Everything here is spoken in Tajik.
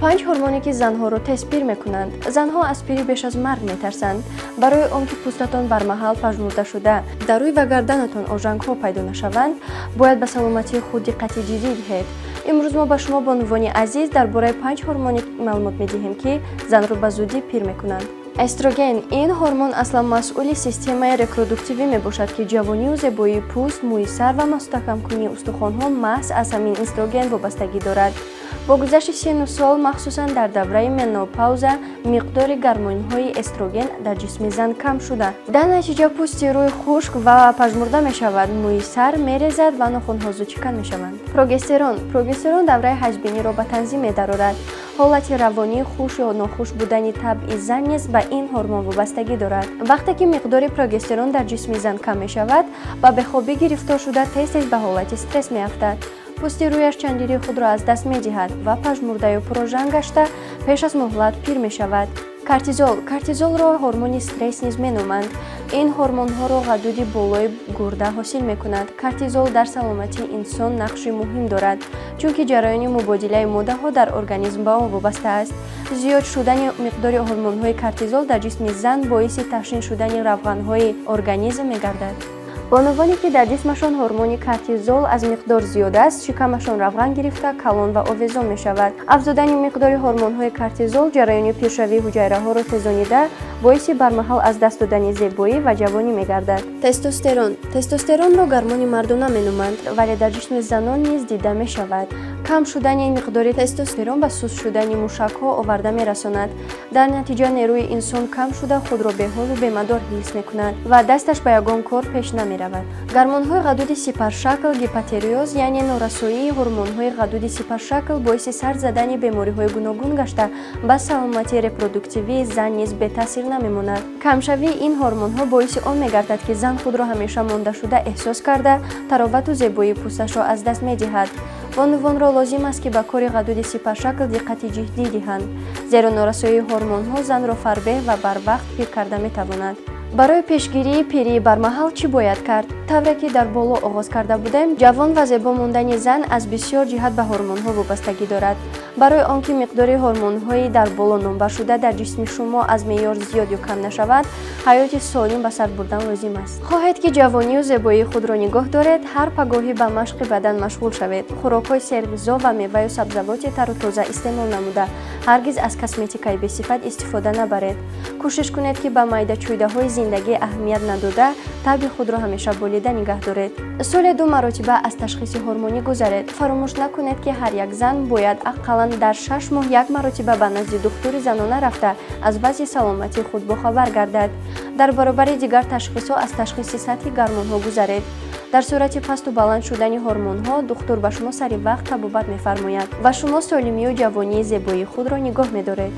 Панҷ ҳормоне, ки занҳоро тез пир мекунанд. Занҳо аз пирӣ беш аз марг метарсанд. Барои он ки пӯстатон бармаҳал пажмурда шуда, дар рӯй ва гарданатон ожангҳо пайдо нашаванд, бояд ба саломатии худ диққати ҷиддӣ диҳед. Имрӯз мо ба шумо, бонувони азиз, дар бораи панҷ ҳормоне маълумот медиҳем, ки занро ба зудӣ пир мекунанд. Эстроген. Ин ҳормон аслан масъули системаи репродуктивӣ мебошад, ки ҷавонию зебоии пӯст, мӯи сар ва мустаҳкамкунии устухонҳо маҳз аз ҳамин эстроген вобастагӣ дорад. Бо гузашти сину сол, махсусан дар давраи менопауза, миқдори гормонҳои эстроген дар ҷисми зан кам шуда, дар натиҷа пӯсти рӯй хушк ва пажмурда мешавад, мӯи сар мерезад ва нохунҳо зудшикан мешаванд. Прогестерон. Прогестерон давраи ҳайзбиниро ба танзим медарорад. Ҳолати равонии хуш ё нохуш будани табъи зан низ ба ин ҳормон вобастагӣ дорад. Вақте ки миқдори прогестерон дар ҷисми зан кам мешавад, ба бехобӣ гирифтор шуда, тез тез ба ҳолати стресс меафтад, пӯсти рӯяш чандирии худро аз даст медиҳад ва пажмурдаю пурожанг гашта, пеш аз муҳлат пир мешавад. Кортизол. Кортизолро ҳормони стресс низ меноманд. Ин ҳормонҳоро ғадуди болои гурда ҳосил мекунад. Кортизол дар саломатии инсон нақши муҳим дорад, чунки ҷараёни мубодилаи моддаҳо дар организм ба он вобаста аст. Зиёд шудани миқдори ҳормонҳои кортизол дар ҷисми зан боиси таҳшин шудани равғанҳои организм мегардад. Бонувоне, ки дар ҷисмашон ҳормони кортизол аз миқдор зиёд аст, шикамашон равған гирифта, калон ва овезон мешавад. Афзудани миқдори ҳормонҳои кортизол ҷараёни пиршавии ҳуҷайраҳоро тезонида, боиси бармаҳал аз даст додани зебоӣ ва ҷавонӣ мегардад. Тестостерон. Тестостеронро гормони мардона меноманд, вале дар ҷисми занон низ дида мешавад. Кам шудани миқдори тестостерон ба суст шудани мушакҳо оварда мерасонад. Дар натиҷа нерӯи инсон кам шуда, худро беҳолу бемадор ҳис мекунад ва дасташ ба ягон кор пеш намеравад. Гормонҳои ғадуди сипаршакл. Гипотиреоз, яъне норасоии ҳормонҳои ғадуди сипаршакл, боиси сар задани бемориҳои гуногун гашта, ба саломатии репродуктивии зан низ бетаъсир намемонад. Камшавии ин ҳормонҳо боиси он мегардад, ки зан худро ҳамеша мондашуда эҳсос карда, таровату зебоии пӯсташро аз даст медиҳад. Бонувонро лозим аст, ки ба кори ғадуди сипаршакл диққати ҷиддӣ диҳанд, зеро норасоии ҳормонҳо занро фарбеҳ ва барвақт пир карда метавонад. Барои пешгирии пирии бармаҳал чӣ бояд кард? Тавре ки дар боло оғоз карда будем, ҷавон ва зебо мондани зан аз бисёр ҷиҳат ба ҳормонҳо вобастагӣ дорад. Барои он ки миқдори ҳормонҳои дар боло номбаршуда дар ҷисми шумо аз меъёр зиёд ё кам нашавад, ҳаёти солим ба сар бурдан лозим аст. Хоҳед, ки ҷавонию зебоии худро нигоҳ доред, ҳар пагоҳӣ ба машқи бадан машғул шавед, хӯрокҳои серғизо ва меваю сабзавоти тару тоза истеъмол намуда, ҳаргиз аз косметикаи бесифат истифода набаред. Кӯшиш кунед, ки ба майдачӯйдаҳои зиндагӣ аҳамият надода, табъи худро ҳамеша болида нигоҳ доред. Соле ду маротиба аз ташхиси ҳормонӣ гузаред. Фаромӯш накунед, ки ҳар як зан бояд ақаллан дар 6 моҳ як маротиба ба назди духтури занона рафта, аз вазъи саломатии худ бохабар гардад. Дар баробари дигар ташхисҳо аз ташхиси сатҳи гормонҳо гузаред. Дар сурати пасту баланд шудани ҳормонҳо духтур ба шумо сари вақт табобат мефармояд ва шумо солимию ҷавонии зебоии худро нигоҳ медоред.